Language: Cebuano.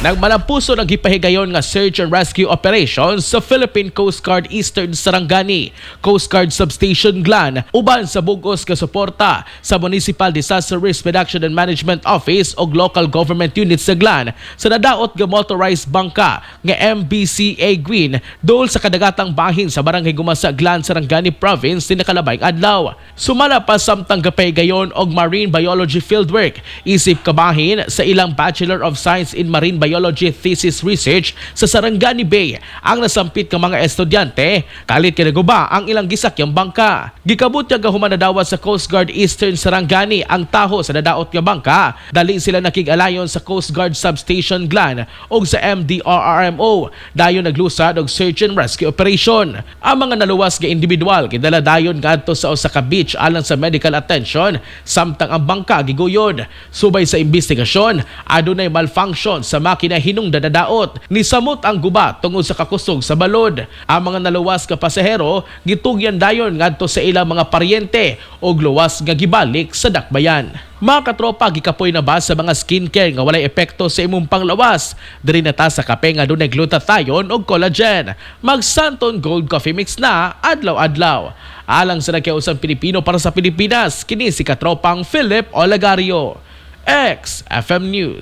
Nagmalampuso ng gipahigayon nga search and rescue operation sa Philippine Coast Guard Eastern Sarangani, Coast Guard Substation Glan, uban sa bugos nga suporta sa Municipal Disaster Risk Reduction and Management Office ug local government unit sa Glan sa nadaot nga motorized bangka nga MBCA Green dool sa kadagatang bahin sa Barangay Gumasa, Glan, Sarangani Province ni nakalabay adlaw. Sumala pa samtang gapahigayon og marine biology fieldwork isip kabahin sa ilang Bachelor of Science in Marine Biology thesis research sa Sarangani Bay ang nasampit nga mga estudyante, kalit kay naguba ang ilang gisakyang bangka. Gikabot nga human nadawat sa Coast Guard Eastern Sarangani ang taho sa nadaot nga bangka. Dali sila nakig-alayon sa Coast Guard Substation Glan ug sa MDRRMO. Dayon naglusad og search and rescue operation. Ang mga naluwas nga individual gidala dayon ngadto sa usa ka beach alang sa medical attention samtang ang bangka giguyod. Subay sa investigasyon, adunay malfunction sa makina hinungdan nadaot. Nisamot ang guba tungod sa kakusog sa balod. Ang mga naluwas nga pasahero gitugyan dayon ngadto sa ilang mga paryente ug luwas nga gibalik sa dakbayan. Mga katropa, gikapoy na ba sa mga skincare nga walay epekto sa imong panglawas? Diri na ta sa kape nga dunay glutathione ug collagen. Mag Santon Gold Coffee Mix na adlaw-adlaw. Alang sa nagkausang Pilipino para sa Pilipinas, kini si katropang Philip Olagario. XFM News.